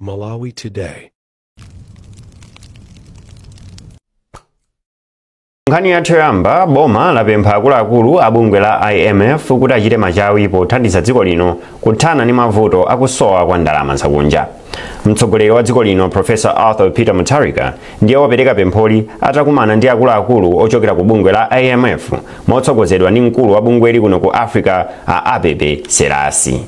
Malawi Today. Nkhani yathu yoyamba, boma lapempha akuluakulu a bungwe la IMF kuti achite machawi pothandiza dziko lino kuthana ndi mavuto akusowa kwa ndalama zakunja. Mtsogoleri wa dziko lino Professor Arthur Peter Mutharika ndiye wapereka pempholi atakumana ndi akuluakulu ochokera ku bungwe la IMF motsogozedwa ndi mkulu wa bungweli kuno ku Africa a Abebe Selassie.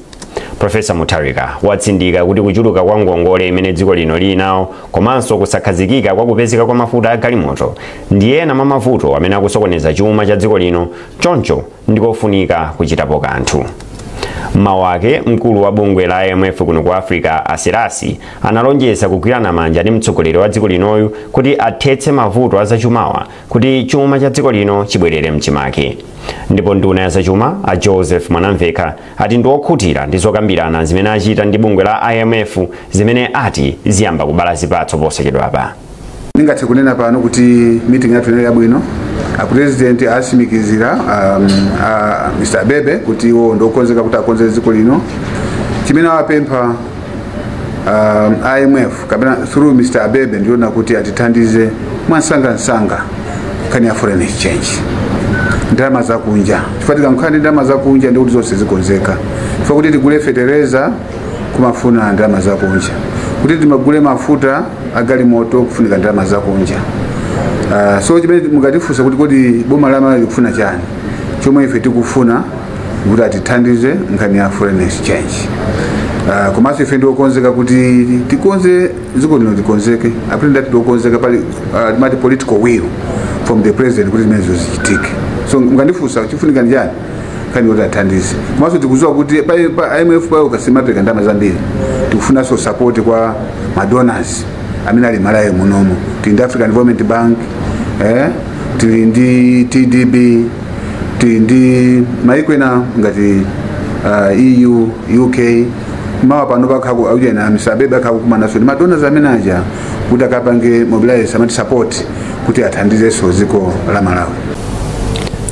Professor Mutharika watsindika kuti kuchuluka kwa ngongole imene dziko lino lili nawo komanso kusakhazikika kwa kupezeka kwa mafuta a galimoto ndi ena mwa mavuto amene akusokoneza chuma cha dziko lino, choncho ndikofunika kuchitapo kanthu. Mmawu ake, mkulu wa bungwe la IMF kuno ku Africa a Selassie analonjeza kugwirana manja ndi mtsogoleri wa dziko linoyu kuti athetse mavuto azachumawa kuti chuma cha dziko lino chibwerere mchimake. Ndipo nduna ya zachuma a Joseph Mwanamvekha ati ndi okhutira ndi zokambirana zimene achita ndi bungwe la IMF zimene ati ziyamba kubala zipatso posachedwapa. Ndingathe kunena pano kuti meeting yathu inali yabwino. A president asimikizira Mr. Abebe kuti iwo ndokonzeka kuti akonze dziko lino. Chimene awapempha IMF kapena through Mr. Abebe ndiona kuti atithandize mwansangansanga nkhani ya foreign exchange, ndalama zakunja. Chifukwa tikankhani ndalama zakunja ndikuti zonse zikonzeka. Chifukwa kuti tigule fetereza kumafuna ndalama zakunja, kuti timagule mafuta agalimoto kufunika ndalama zakunja. So chimene mukatifunsa kuti kodi boma la Malawi likufuna chani, chomwe ife tikufuna kuti atithandize nkhani ya foreign exchange. Komanso ife ndiokonzeka kuti tikonze dziko lino likonzeke. Apre ndati ndiokonzeka pali timati political will from the president kuti zimenezo zichitike. So mukandifunsa chifunika ndi chani, nkhani yoti athandize. Komanso tikudziwa kuti pa IMF payo kasimapereka ndalama zambiri, tikufunanso support kwa madonors amene ali Malawi munomo. Tili ndi African Development Bank, tili ndi TDB, tili ndi maiko ena ngati EU, UK. Mawa pano pakhaku aujena Mr. Abebe akhakukumanaso ndi madonors amene aja kuti akapange mobilize amati support kuti athandizenso dziko la Malawi.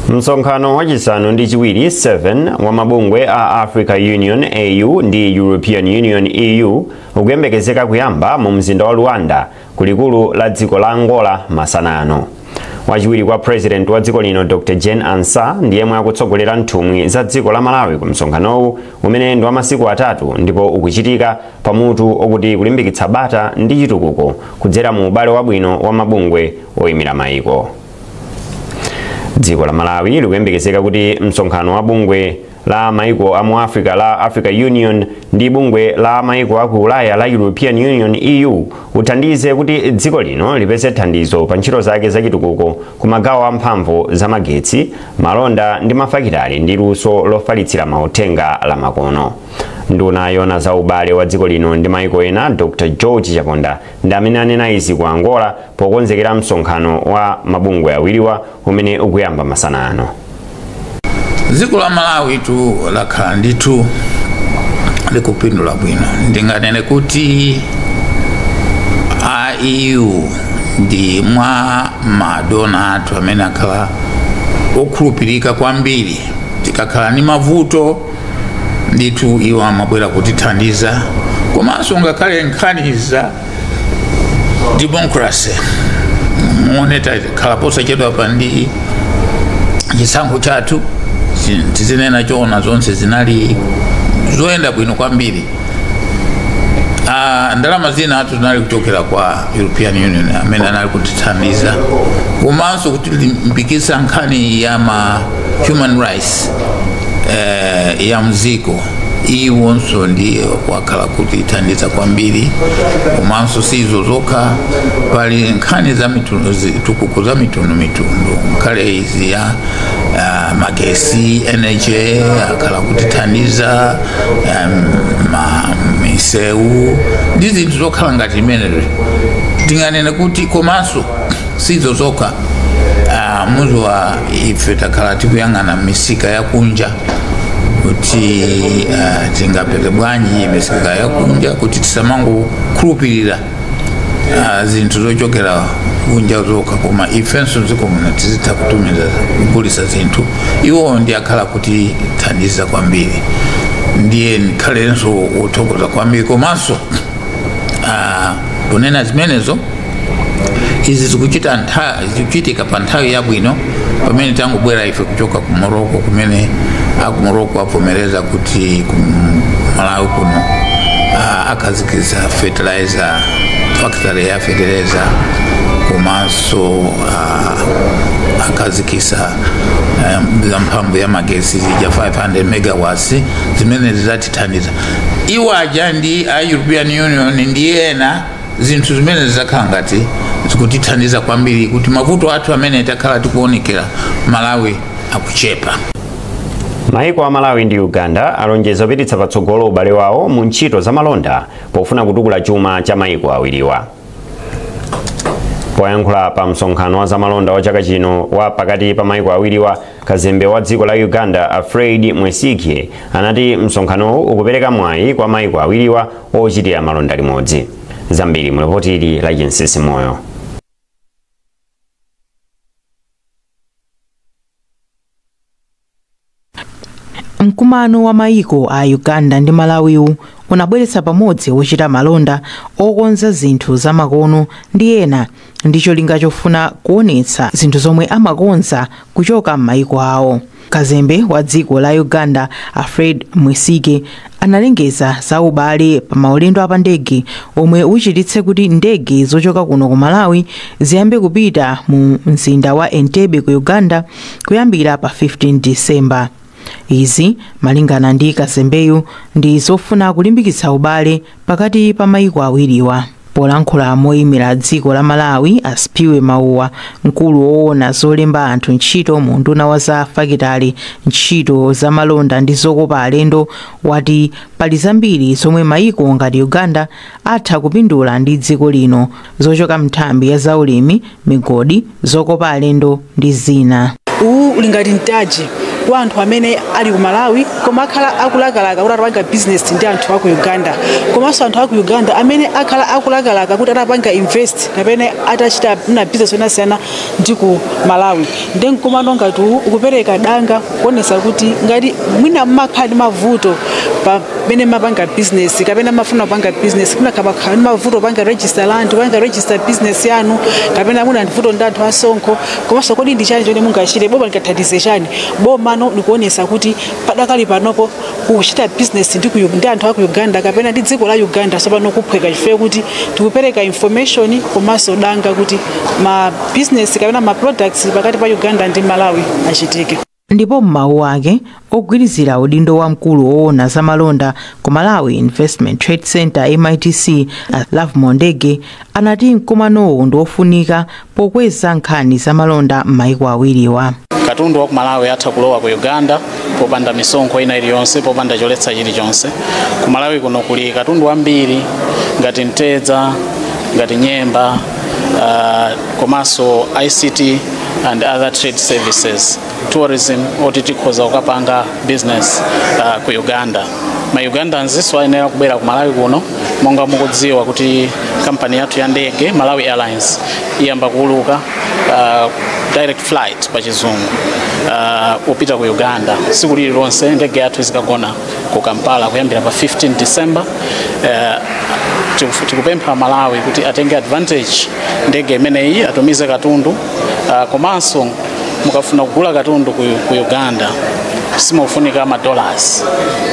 Msonkhano wachisanu ndi chiwiri 7 wa mabungwe a Africa Union AU ndi European Union EU ukuyembekezeka kuyamba mu mzinda wa Luanda kulikulu la dziko la Angola masana ano. Wachiwiri kwa president wa dziko lino Dr. Jane Ansah ndiye yemwe akutsogolera nthumwi za dziko la Malawi ku msonkhanowu umene ndi wa masiku atatu ndipo ukuchitika pamutu okuti kulimbikitsa bata ndi chitukuko kudzera mu ubale wabwino wa mabungwe oyimira mayiko. Dziko la Malawi likuyembekezeka kuti msonkhano wa bungwe la maiko a mu Africa la Africa Union ndi bungwe la maiko a ku Ulaya la European Union EU uthandize kuti dziko lino lipeze thandizo pa ntchito zake zachitukuko ku magawo amphamvu za magetsi, malonda ndi mafakitale ndi luso lofalitsira mauthenga la makono. Nduna yona za ubale wa dziko lino ndi maiko ena Dr. George Chaponda ndi amene anena izi ku Angola pokonzekera msonkhano wa mabungwe awiriwa umene ukuyamba masana ano. Dziko la Malawi tu lakhala ndithu likupindula bwino. Ndinganene kuti a EU ndi mwa madona athu amene akhala okhulupirika kwambiri. Tikakhala ndi mavuto ndithu iwo amabwera kutithandiza, komanso ngakhale nkhani za democracy muone takhala posachedwa pa ndi chisankho chathu, tizinena choona zonse zinali zoyenda bwino kwambiri. Ndalama zina atu zinali kuchokera kwa European Union amene anali kutithandiza, komanso kutilimbikitsa nkhani ya ma human rights ya mziko, iwonso ndiye wakhala kutithandiza kwambiri. Komanso sizo zokha, pali nkhani za mitundu, zitukuko za mitundu mitundu, nkhale izi ya magesi, energy, akhala kutithandiza misewu ndi zinthu zokhala ngati imenezo. Tinganene kuti komanso sizo zokha, muzuwa ife takhala tikuyang'ana misika yakunja kuti tingapeze bwanji misika yakunja kuti tisamangokhulupirira zinthu zochokera kunja zokha, koma ifenso dziko muno tizitha kutumiza kugulitsa zinthu. Iwo ndi akhala kuti thandiza kwambiri, ndiye ndikhalenso wothokoza kwambiri. Komanso Ponena zimenezo, izi zikuchitika pa nthawi yabwino pamene tangobwera ife kuchoka ku Morocco, kumene aku Morocco avomereza kuti ku Malawi kuno akhazikitsa fertilizer factory ya fertilizer, komanso akhazikitsa za mphamvu ya magesi zija 500 megawatts zimene zidzatithandiza. Iwo aja ndi a European Union ndi ena, zinthu zimene zidzakhala ngati zikutithandiza kwambiri kuti mavuto athu amene takhala tikuonekera Malawi akuchepa. Maiko a Malawi ndi Uganda alonjeza kupititsa patsogolo ubale wawo mu ntchito za malonda pofuna kutukula chuma cha maiko awiriwa. Poyankhula pa msonkhano wa zamalonda wa chaka chino wa pakati pa maiko awiriwa, kazembe wa dziko la Uganda Alfred Mwesigye anati msonkhanowu ukupereka mwayi kwa maiko awiriwa ochitira malonda limodzi. Zambiri mu ripoti ili la Jinsisi Moyo. Mkumano wa maiko a Uganda ndi Malawiwu unabweretsa pamodzi ochita malonda, okonza zinthu zamakono ndi ena, ndi cholinga chofuna kuonetsa zinthu zomwe amakonza kuchoka m'maiko awo. Kazembe wa dziko la Uganda Alfred Mwesigye analengeza za ubale pa maulendo apandege omwe uchititse kuti ndege zochoka kuno ku Malawi ziyambe kupita mu mzinda wa Entebbe ku Uganda kuyambira pa 15 December. Izi, malingana ndi kazembeyu, ndi zofuna kulimbikitsa ubale pakati pa maiko awiriwa. Polankhula moyimira dziko la Malawi, Asipiwe Mauwa, mkulu woona zolemba anthu ntchito mu nduna wa za fakitale, ntchito za malonda ndi zokopa alendo, wati pali zambiri zomwe maiko ngati Uganda atha kupindula ndi dziko lino, zochoka nthambi ya zaulimi, migodi, zokopa alendo ndi zina. Uwu uli ngati mtaji wa anthu amene ali ku Malawi koma akhala akulakalaka kuti atapanga business ndi anthu aku Uganda, komanso anthu aku Uganda amene akhala akulakalaka kuti atapanga invest kapena atachita na business yosiyana ndi ku Malawi. Ndi mkumano ngati uwu ukupereka danga kuonesa kuti ngati mwina mmakhala ndi mavuto pamene mapanga business kapena mafuna kupanga business, kunakhala ndi mavuto kupanga register land, kupanga register business yanu, kapena muna ndi vuto ndi anthu asonkho, komanso kodi ndi chani chomwe mungachite, boma lingathandize chani. Boma nikuonesa kuti padakali panopo kuchita business ndi anthu aku Uganda kapena ndi dziko la Uganda sopano kuphweka, chifukwa kuti tikupereka information komanso danga kuti ma business kapena ma products pakati pa Uganda ndi Malawi achitike. Ndipo m'mawu ake, ogwirizira udindo wa mkulu woona za malonda ku Malawi Investment Trade Center MITC, Love Mondege, anati mkumanowu ndi wofunika pokweza nkhani za malonda m'maiko awiriwa. Katundu wa ku Malawi atha kulowa ku Uganda popanda misonkho ina iliyonse, popanda choletsa chilichonse. Ku Malawi kuno kuli katundu wambiri ngati mtedza, ngati nyemba, komanso ICT and other trade services, tourism, oti tikhoza kukapanga business ku Uganda. Ma Ugandans ayenera kubwera ku Malawi kuno. Monga mukudziwa kuti kampani yathu ya ndege Malawi Airlines iyamba kuuluka direct flight pa chizungu upita ku Uganda siku lililonse. Ndege yathu izikagona ku Kampala kuyambira pa 15 December. Tikupempha Malawi kuti atenge advantage ndege imeneyi, atumize katundu, komanso mukafuna kugula katundu ku Uganda simufunika ma dollars,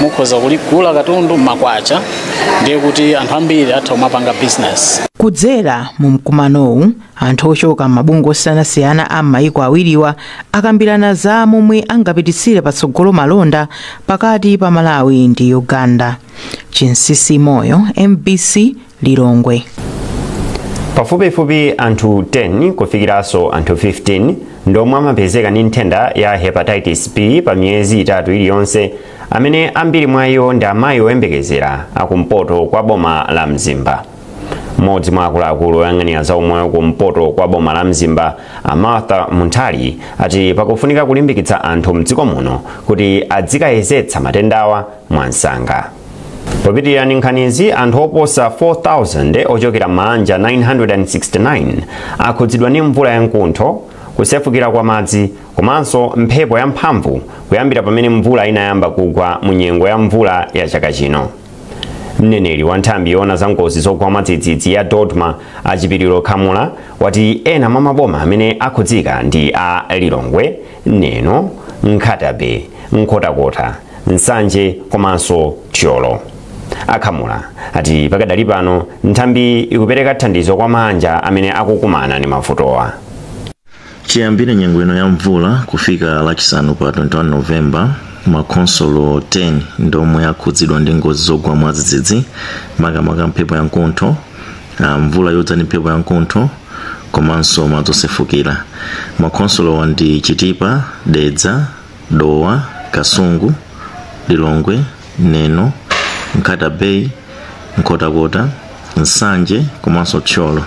mukhoza kuligula katundu makwacha, ndiye kuti anthu ambiri atha kumapanga business. Kudzera mu mkumanowu, anthu ochoka m'mabungwe osiyanasiyana a m'mayiko awiriwa akambirana za momwe angapititsire patsogolo malonda pakati pa Malawi ndi Uganda. Chinsisi Moyo, MBC, Lilongwe. Pafupifupi anthu 10 kufikiranso anthu 15 ndomwe amapezeka ndi nthenda ya hepatitis B pa miyezi 3 iliyonse, amene ambiri mwa iwo ndi amayi oyembekezera akumpoto kwa boma la Mzimba. Mmodzi mwa akuluakulu oyang'anira za umoyo kumpoto kwa boma la Mzimba, Martha Munthali, ati pakufunika kulimbikitsa anthu mdziko muno kuti adzikayezetsa matendawa mwansanga. Popitirira ndi nkhanizi, anthu oposa 4,000 ochokera m'mabanja 969 akhudzidwa ndi mvula yamkuntho, kusefukira kwa madzi komanso mphepo yamphamvu kuyambira pamene mvula inayamba kugwa mu nyengo ya mvula ya chaka chino. Mneneri wa nthambi yoona za ngozi zogwa mwadzidzidzi ya DoDMA, Achipiriro Khamula, wati ena mwa maboma amene akhudzika ndi a Lilongwe, Neno, Nkhata Bay, Nkhotakota, Nsanje komanso Thyolo. Akhamula ati pakadali pano nthambi ikupereka thandizo kwa mabanja amene akukumana ndi mavutowa. Chiyambire nyengo ino ya mvula kufika Lachisanu pa 21 Novemba, makhonsolo 10 ndomwe akhudzidwa ndi ngozi zogwa mwadzidzidzi, makamaka mphepo ya mkuntho, mvula yodza ndi mphepo ya mkuntho komanso madzi osefukira. Makhonsolowa ndi Chitipa, Dedza, Dowa, Kasungu, Lilongwe, Neno, Nkhata Bay, Nkhotakota, Nsanje komanso Thyolo.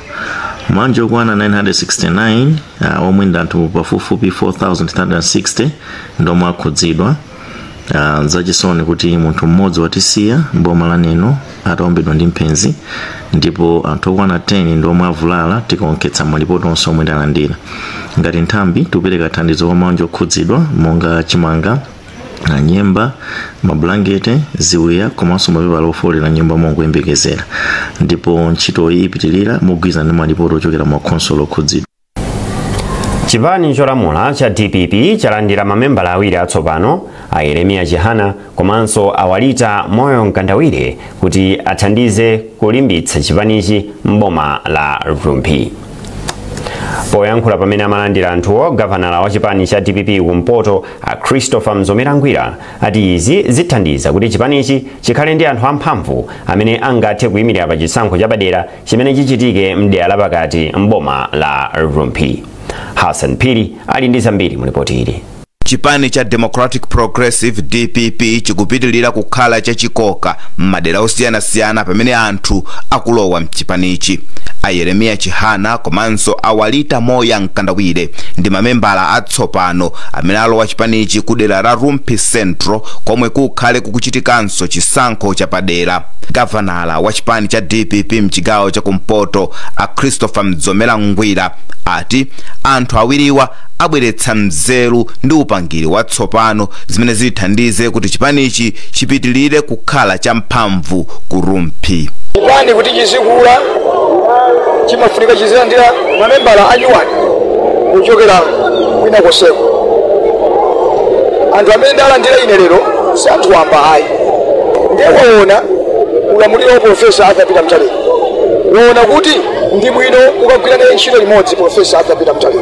Mabanja okwana 969, omwe ndi anthu pafupifupi 4360, ndomwe akhudzidwa. Zachisoni kuti munthu mmodzi watisiya mboma la Neno ataombedwa ndi mphenzi, ndipo anthu okwana 10 ndomwe avulala tikaonkhetsa malipoti onse omwe talandira. Ngati nthambi, tikupereka thandizo kwa mabanja okhudzidwa monga chimanga, nyemba, mabulangete, ziwiya komanso mapepala ofolera nyumba mongoyembekezera, ndipo ntchitoyi ipitirira mogwirizana ndi malipoti ochokera makhonsolo okhudzidwa. Chipani cholamula cha DPP chalandira mamembala awiri atsopano, a Yeremiya Chihana komanso a Walita Moyo Mkandawire, kuti athandize kulimbitsa chipanichi mboma la Rumphi. Poyankhula pamene amalandira anthuwo, gavanala wa chipani cha DPP kumpoto, a Christopher Mzomera Ngwira, ati izi zithandiza kuti chipanichi chikhale ndi anthu amphamvu amene angathe kuyimirira pa chisankho chapadera chimene chichitike mdera lapakati mboma la Rumphi. Hassan Phiri ali ndi zambiri mu ripoti ili. Chipani cha Democratic Progressive, DPP, chikupitilira kukhala chachikoka m'madera osiyanasiyana pamene anthu akulowa mchipanichi. A Yeremiya Chihana komanso a Walita Moya Mkandawire ndi mamembala atsopano amene alowa chipanichi ku dera la Rumphi Central, komwe kukhale kukuchitikanso chisankho chapadera. Gavanala wa chipani cha DPP mchigawo chakumpoto, a Christopher Mdzomera Ngwira, ati anthu awiriwa abweretsa mzeru ndi upangiri watsopano zimene zithandize kuti chipanichi chipitilire kukhala champhamvu ku Rumphi. Chipani kuti chizikula chimafunika chizilandira mamembala anyuwani kuchokera kwina koseko. Anthu amene ndalandira ine lero si anthu wamba ayi. Ndiye waona ulamuliro wa Profesa Arthur Peter Mutharika, waona kuti ndi bwino ukagwira naye ntchito limodzi Profesa Arthur Peter Mutharika.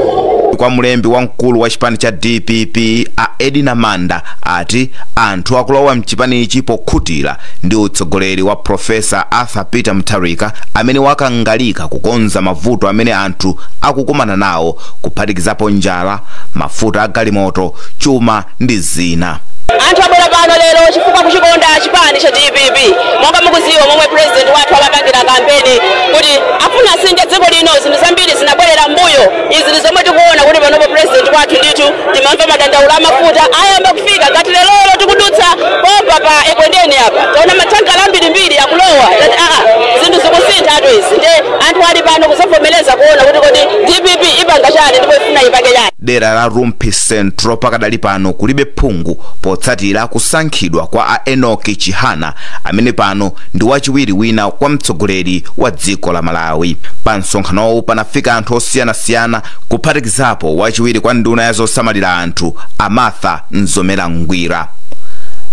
Kwa mlembi wamkulu wa chipani cha DPP, a Edina Manda, ati anthu akulowa mchipanichi pokhutira ndi utsogoleri wa Profesa Arthur Peter Mutharika, amene wakangalika kukonza mavuto amene anthu akukumana nawo, kuphatikizapo njala, mafuta agalimoto, chuma ndi zina. Anthu abwera pano lero chifukwa kuchikonda chipani cha DPP. Monga mukuziwa momwe president wathu amapangira kampeni kuti afuna asinthe dziko lino, zinthu zambiri zinabwerera mbuyo. Izi ndi zomwe tikuona kuti panopo president wathu ndithu timamva madandaulo amafuta ayamba kufika. Ngati lelolo tikudutsa pompa pa Ekwendeni apa, taona mathankala ambirimbiri akulowa. Tati aa, zinthu zikusintha izi. Nde anthu ali pano kusavomereza kuona kuti kodi DPP ipanga chani ndipo ifuna ipange chani. Dera la Rumphi Central pakadali pano kulibe phungu potsatira kusankhidwa kwa a Enoki Chihana, amene pano ndi wachiwiri wina kwa mtsogoleri wa dziko la Malawi. Pa msonkhanowu panafika anthu osiyanasiyana, kuphatikizapo wachiwiri kwa nduna ya zosamalira anthu, a Martha Mzomera Ngwira.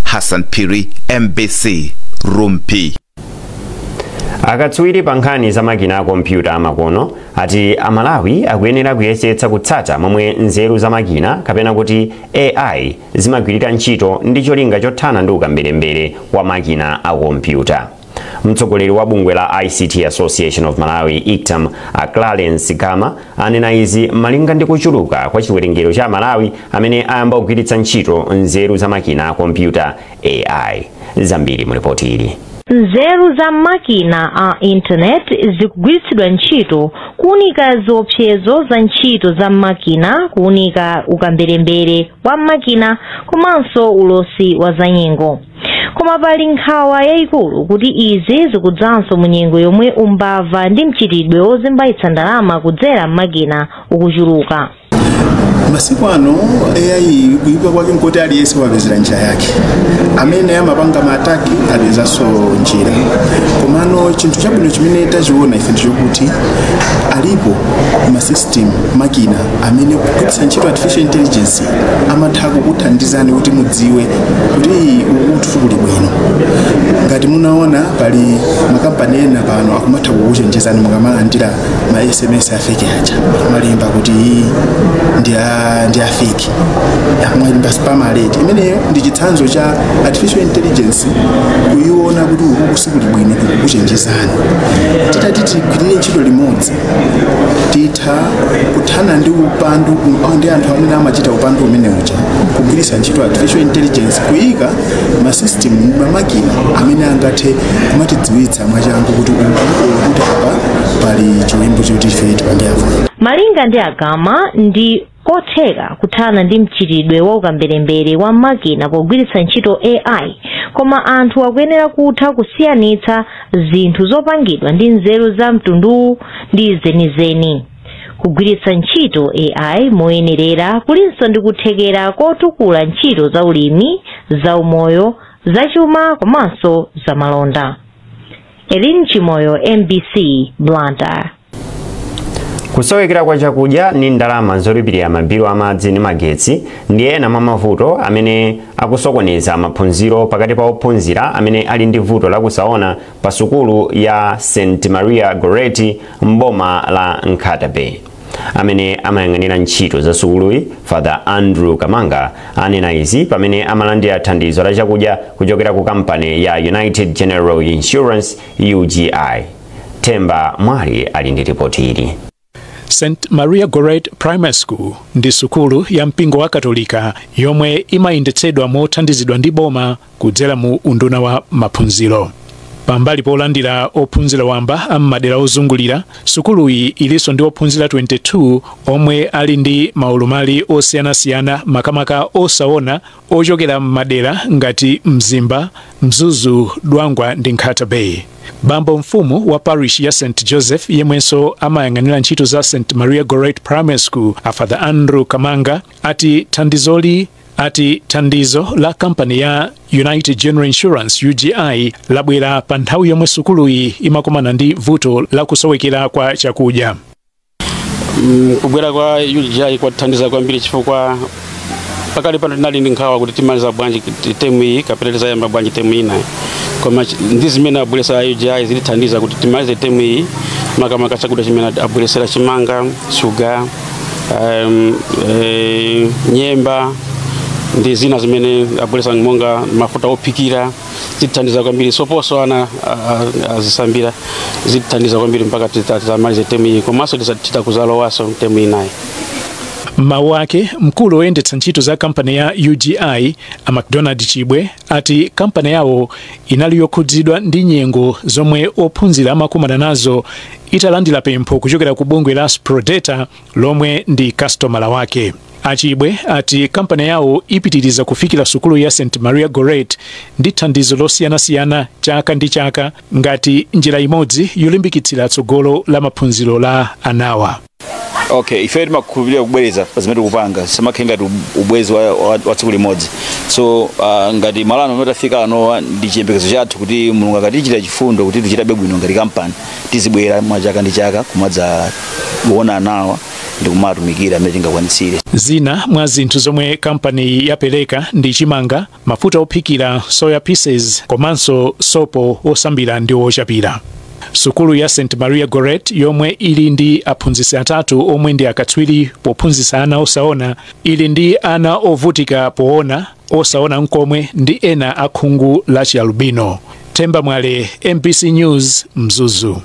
Hassan Phiri, MBC, Rumphi. Akatswiri pa nkhani za makina a kompyuta amakono ati Amalawi akuyenera kuyesetsa kutsata momwe nzeru za makina, kapena kuti AI, zimagwirira ntchito ndi cholinga chothana ndi ukamberembere wa makina a kompyuta. Mtsogoleri wa bungwe la ICT Association of Malawi, ICTAM, a Clarence Gama, anena izi malinga ndi kuchuluka kwa chiwerengero cha Malawi amene ayamba kugwiritsa ntchito nzeru za makina a kompyuta, AI. Zambiri mu ripoti ili. Nzeru za makina a intaneti zikugwiritsidwa ntchito kuwunika ziopsezo za ntchito za makina, kuwunika ukamberembere wa makina komanso ulosi wa zanyengo. Koma pali nkhawa yayikulu kuti izi zikudzanso mu nyengo yomwe umbava ndi mchitidwe wozembaitsa ndalama kudzera m'makina ukuchuluka. Masiku ano AI kuipa kwake nkoti aliyense wapezera njira yake. Amene amapanga ma attack apezanso njira. Komano chinthu chabwino chimene tachiona ife ndichokuti alipo ma system, makina amene kugwiritsa ntchito artificial intelligence amatha kukuthandizani kuti mudziwe kuti ukuti kuli bwino. Ngati munaona, pali makampani ena pano akumatha kukuchenjezani mukamalandira ma SMS a fake aja, akumalemba kuti iyi ndi a fake, akumalemba spam alert. Imeneyo ndi chitsanzo cha artificial intelligence kuiona kuti uku sikuli bwino, kukuchenjezani. Titati tigwirire ntchito limodzi, titha kuthana ndi upandu ndi anthu amene amachita upandu umene uja, kugwiritsa ntchito artificial intelligence, kuyika ma system, mamakina amene angathe kumatidziwitsa mwachangu kuti uku, kuti apa pali chiwembu choti ife tipange avoid. Malinga ndi Agama, ndi kotheka kuthana ndi mchitidwe wa ukamberembere wa makina pogwiritsa ntchito AI, koma anthu akuyenera kutha kusiyanitsa zinthu zopangidwa ndi nzeru za mtunduwu ndi zenizeni. Kugwiritsa ntchito AI moyenerera kulinso ndi kuthekera kotukula ntchito za ulimi, zaumoyo, zachuma komanso zamalonda. Elin Chimoyo, MBC, Blantyre. Kusowekera kwa chakudya ndi ndalama zolipirira mabilu amadzi ndi magetsi ndi ena mwa mavuto amene akusokoneza maphunziro pakati pa ophunzira amene ali ndi vuto lakusaona pa sukulu ya St Maria Goretti m'boma la Nkhata Bay. Amene amayang'anira ntchito za sukuluyi, Father Andrew Kamanga, anena izi pamene amalandira thandizo la chakudya kuchokera ku kampani ya United General Insurance, UGI. Themba Mwali ali ndi ripoti ili. St Maria Goretti Primary School ndi sukulu ya mpingo wa Katolika yomwe imayendetsedwa mothandizidwa ndi boma kudzera mu unduna wa maphunziro. Pambali polandira ophunzira wamba am'madera ozungulira, sukuluyi ilinso ndi ophunzira 22 omwe ali ndi maulumali osiyanasiyana, makamaka osaona, ochokera m'madera ngati Mzimba, Mzuzu, Dwangwa ndi Nkhata Bay. Bambo mfumu wa parish ya St Joseph, yemwenso amayang'anira ntchito za St Maria Goretti Primary School, a Father Andrew Kamanga, ati thandizo la kampani ya United General Insurance, UGI, labwera pa nthawi yomwe sukuluyi imakumana ndi vuto la kusowekera kwa chakudya. Kubwera kwa UGI kwatithandiza kwambiri, chifukwa pakali pano tinali ndi nkhawa kuti timaliza bwanji temu iyi kapena tizayamba bwanji temu ina. Koma ndi zimene abweresa UGI zilithandiza kuti timalize temu iyi, makamaka chakudya chimene abweresera, chimanga, shuga, nyemba ndi zina zimene abweresa monga mafuta ophikira, zitithandiza kwambiri. Soposo ana azisambira, zitithandiza kwambiri mpaka tizamalize temu iyi, komanso titakuzalowaso temu inayi. Mawu ake, mkulu woyendetsa ntchito za kampani ya UGI, a McDonald Chibwe, ati kampani yawo inali yokhudzidwa ndi nyengo zomwe ophunzira amakumana nazo italandira pempho kuchokera ku bungwe la Sprodata lomwe ndi kastomala wake. Achibwe ati kampani yawo ipitiriza kufikira sukulu ya St Maria Goretti ndi thandizo losiyanasiyana chaka ndi chaka ngati njira imodzi yolimbikitsira tsogolo la maphunziro la anawa. Okay, ife timakhulupirira kubwereza pa zimene tikupanga, samakhale ngati ubwezi wa tsiku limodzi. So ngati malo ano amene tafika anowa, ndi chiyembekezo chathu kuti Mulungu akatichita chifundo kuti tichitabe bwino ngati kampani, tizibwera mwa chaka ndi chaka kumadza kuona anawa ndi kumatumikira amene tingakwanitsire. Zina mwa zinthu zomwe kampani yapereka ndi chimanga, mafuta ophikira, soya pieces komanso sopo osambira ndi ochapira. Sukulu ya St Maria Goretti, yomwe ili ndi aphunzitsi atatu omwe ndi akatswiri pophunzitsa ana osaona, ili ndi ana ovutika poona, osaona nkomwe ndi ena akhungu la chialubino. Themba Mwale, MBC News, Mzuzu.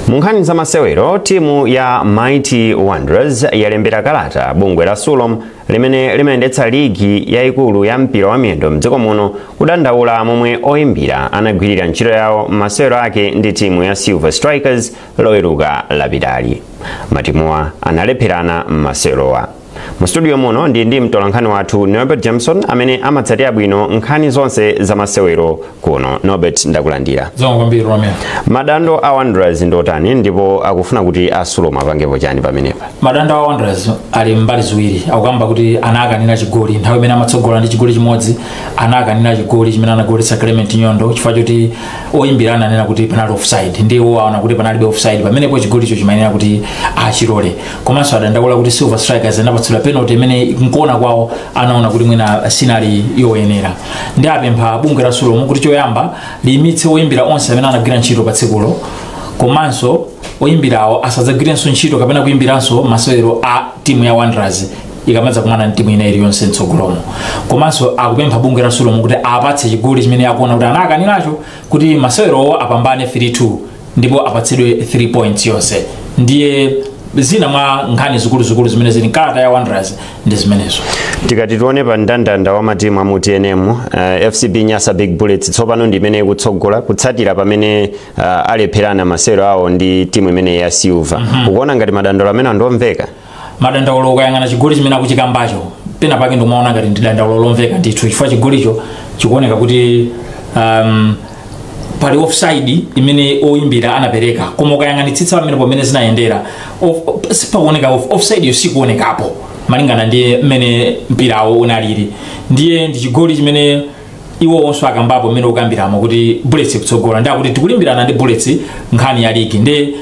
Mu nkhani za masewero, timu ya Mighty Wanderers yalembera kalata bungwe la SULOM limene limayendetsa ligi yayikulu ya mpira wa miyendo mdziko muno, kudandaula momwe oyimbira anagwirira ntchito yawo m'masewero ake ndi timu ya Silver Strikers Loweruka lapitali. Matimuwa analepherana m'masewerowa. Mu studio muno ndi mtolankhani wathu Norbert Jameson amene amatsatira bwino nkhani zonse za masewero kuno. Norbert, ndakulandira. Zikomo kwambiri, Romeo. Madando a Wanderers ndotani ndipo akufuna kuti a Sulom apangepo chani pamenepa? Madando a Wanderers ali mbali ziwiri. Akukamba kuti anakanira chigoli nthawi imene amatsogola ndi chigoli chimodzi. Anakanira chigoli chimene anagoletsa Clement Nyondo chifukwa choti oyimbira ananena kuti panali offside, ndiwo aona kuti panalibe offside pamenepo, chigolicho chimayenera kuti achilole. Komanso adandaula kuti Silver Strikers anapatsidwa penalty imene nkuona kwawo anaona kuti mwina sinali yoyenera. Ndi apempha bungwe la Sulom kuti choyamba liyimitse oyimbira onse amene anagwira ntchito pa tsikulo, komanso oyimbirawo asadzagwirenso ntchito kapena kuyimbiranso masewero a timu ya Wanderers ikamadza kumana ndi timu ina iliyonse mtsogolomo. Komanso akupempha bungwe la Sulom kuti apatse chigoli chimene akuona kuti anakaniracho kuti masewerowo apambane 3-2 ndipo apatsidwe 3 points yonse. Ndiye zina mwa nkhani zikuluzikulu zimene zili mkalata ya Wanderers ndi zimenezo. Tikati tione pa mndandanda wa matimu amu TNM, FCB Nyasa Big Bullets tsopano ndi imene ikutsogola kutsatira pamene alepherana masewero awo ndi timu imene ya Silver. Ukuona ngati madandaulo amene andomveka? Madandaulo, ukayang'ana chigoli chimene akuchikambacho, pena pake ndikumaona ngati ndi dandaulo lomveka ndithu, chifukwa chigolicho chikuoneka kuti pali offside imene oyimbira anapereka, koma ukayang'anitsitsa pamene pamene zinayendera, sipakuoneka offside yo, sikuonekapo malingana ndi mmene mpirawo unalili. Ndiye ndi chigoli chimene iwo onso akambapo mmene ukambiramo kuti Bullets ikutsogola, ndi akuti tikulimbirana ndi Bullets nkhani ya ligi, ndi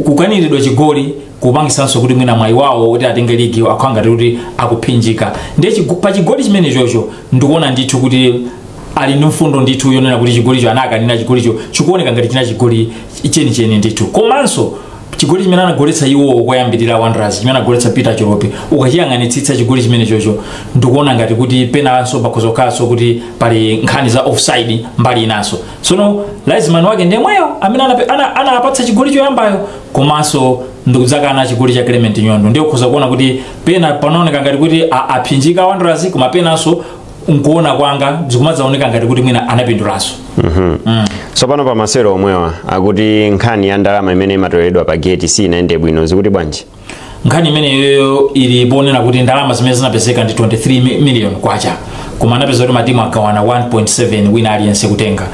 kukaniridwa chigoli kupangisanso kuti mwina mwayi wawo kuti atenge ligi akhala ngati kuti akuphinjika. Ndiye pa chigoli chimene chocho ndikuona ndithu kuti ali ndi mfundo ndithu yonena kuti chigolicho anakanira, chigolicho chikuoneka ngati china chigoli chenicheni ndithu. Komanso chigoli chimene anagoletsa iwowo koyambirira Wanderers, chimene anagoletsa Peter Cholopi, ukachiyang'anitsitsa chigoli chimene chocho ndikuona ngati kuti penanso pakhozokhalanso kuti pali nkhani za offside mbali inanso. Tsono linesman wake ndemweyo amene anapatsa chigoli choyambayo, komanso ndikudzakana chigoli cha Clement Nyondo. Ndiye ukhoza kuona kuti pena panaoneka ngati kuti aphinjika Wanderers, koma penanso nkuona kwanga zikumadzaoneka ngati kuti mwina anapindulanso. Tsopano pa masewero omwewa akuti nkhani ya ndalama imene imatoleredwa pa gate sinayende bwino, zikuti bwanji? Nkhani imeneyo ili ponena kuti ndalama zimene zinapezeka ndi 23 million kwacha, koma anapeza kuti matimu agawana 1.7 wina aliyense kutenga,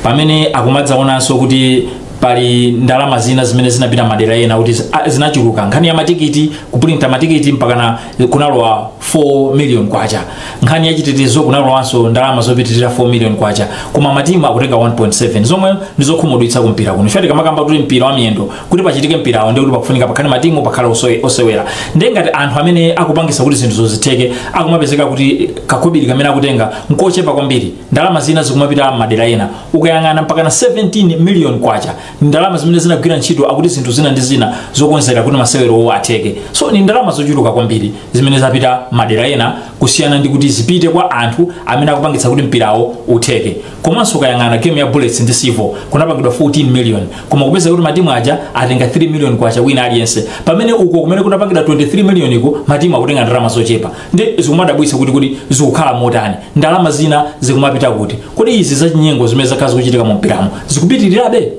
pamene akumadzaonanso kuti pali ndalama zina zimene zinapita madera ena kuti zinachuluka. Nkhani ya matikiti, kuprinta matikiti mpakana kunalowa 4 million kwacha. Nkhani ya chitetezo kunalowanso ndalama zopitirira 4 million kwacha, koma matimu akutenga 1.7, zomwe ndizokhumudwitsa kumpira kuno. Chifukwa tikamakamba kuti mpira wa miyendo, kuti pachitike mpirawo ndi kuti pakufunika pakhale matimu, pakhale osewera. Ndiye ngati anthu amene akupangisa kuti zinthu zozitheke akumapezeka kuti kakhobiri kamene akutenga nkochepa kwambiri, ndalama zina zikumapita madera ena, ukayang'ana mpakana 17 million kwacha ndalama zimene zinagwira ntchito akuti zinthu zina ndi zina zokonzera kuti masewerowo atheke. So ni ndalama zochuluka kwambiri zimene zapita madera ena kusiyana ndi kuti zipite kwa anthu amene akupangitsa kuti mpirawo utheke. Komanso ukayang'ana game ya Bullets ndi Civo kunapangidwa 14 million, koma kupeza kuti matimu aja atenga 3 million kwacha wina aliyense, pamene uko kumene kunapangidwa 23 million iko matimu akutenga ndalama zochepa. Ndi zikumadabwitsa kuti zikukhala motani, ndalama zina zikumapita kuti? Kodi izi zachinyengo zimene zakhala zikuchitika mu mpiramo zikupitirirabe?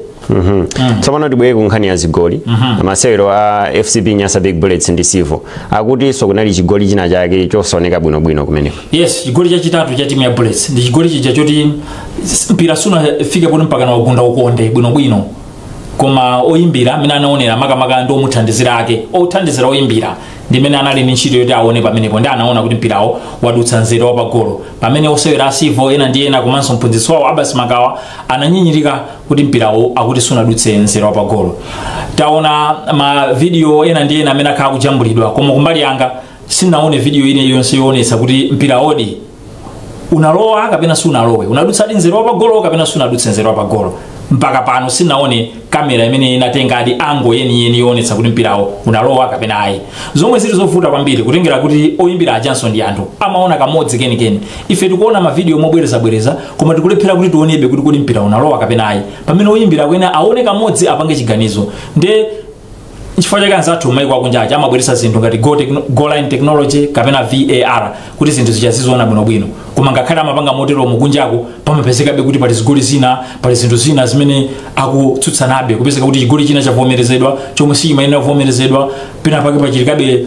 Tsopano tibwere ku nkhani ya zigoli. Masewero a FCB Nyasa Big Bullets ndi Civo, akutinso kunali chigoli china chake chosaoneka bwinobwino kumeneko. Yes, chigoli chachitatu cha timu ya Bullets ndi chigoli chija choti mpira sunafike poti mpakana wagunda ukonde bwinobwino, koma oyimbira amene anaonera, makamaka ndi omuthandizira ake, othandizira oyimbira, ndi mmene anali ndi ntchito yoti aone pamenepo, ndi anaona kuti mpirawo wadutsa nzere wa pagolo, pamene osewera a Civo ena ndi ena komanso mphunzitsi wawo Abbas Makawa ananyinyirika kuti mpirawo akuti sunadutse nzere wa pagolo. Taona ma video ena ndi ena amene akhala kujambulidwa, koma kumbali yanga sinaone video ine iliyonse yoonetsa kuti mpirawo unalowa kapena sunalowe, unadutsadi nzere wa pagolo kapena sunadutse nzere wa pagolo. Mpaka pano sinaone kamera imene inatengadi angle yeniyeni yoonetsa kuti mpirawo unalowa kapena ayi, zomwe zili zovuta kwambiri kutengera kuti oyimbira ajanso ndi anthu amaona kamodzi kenikeni. Ife tikuona mavidiyo mobwerezabwereza, koma tikulephera kuti tionebe kuti kodi mpira unalowa kapena ayi, pamene oyimbira kwena aone kamodzi apange chiganizo. Nde Chifukwa chake anzathu maiko akunjaja amabweretsa zinthu ngati goal line technology kapena VAR kuti zinthu zija zizoona bwinobwino. Koma ngakhale amapanga motero mukunjako, pamapezekabe kuti pali zigoli zina, pali zinthu zina zimene akutsutsanabe, kupezeka kuti chigoli china chavomerezedwa chomwe sichimayenera kuvomerezedwa, pena pake pachitikabe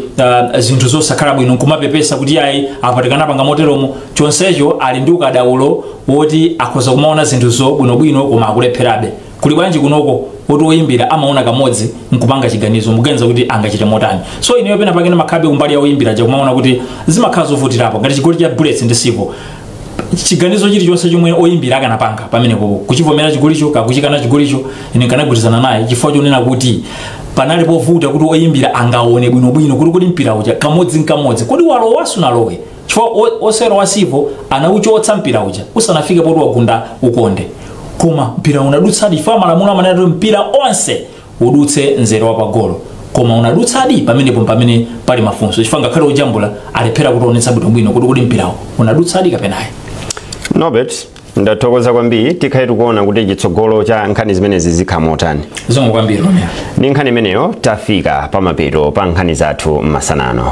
zinthu zosakhala bwino, nkumapepesa kuti ayi, apatikana panga moteromo. Chonsecho ali ndi ukadaulo woti akhoza kumaona zinthuzo bwinobwino, koma akulepherabe. Kuli bwanji kunoko woti woyimbira amaona kamodzi nkupanga chiganizo? Muganiza kuti angachite motani? So ineyo pena pake ndimakhabe kumbali ya woyimbira, chakumaona kuti zimakhala zovutirapo. Ngati chigoli cha Bullets ndi Civo, chiganizo chilichonse chomwe oyimbira akanapanga pamenepo, kuchivomera chigolicho kakuchikana chigolicho, ine nkanagwirizana naye, chifukwa chonena kuti panali povuta kuti oyimbira angaone bwinobwino kuti mpira uja kamodzi nkamodzi kodi walowa sunalowe, chifukwa osewera wa Civo anauchotsa mpira uja usanafike poti wagunda ukonde. Koma mpira unadutsadi, chifukwa malamulo amanena kuti mpira onse udutse mzere wa pagolo, koma unadutsadi? Pamenepo pamene pali mafunso, chifukwa ngakhale ojambula alephera kutionetsa bwinobwino kuti mpirawo unadutsadi kapenayi. Norbert, ndathokoza kwambiri. Tikhale tikuona kuti chitsogolo cha nkhani zimenezi zikhala motani. Zikomo kwambiri, Romeo. Ndi nkhani imeneyo tafika pamapeto pa nkhani zathu masanano.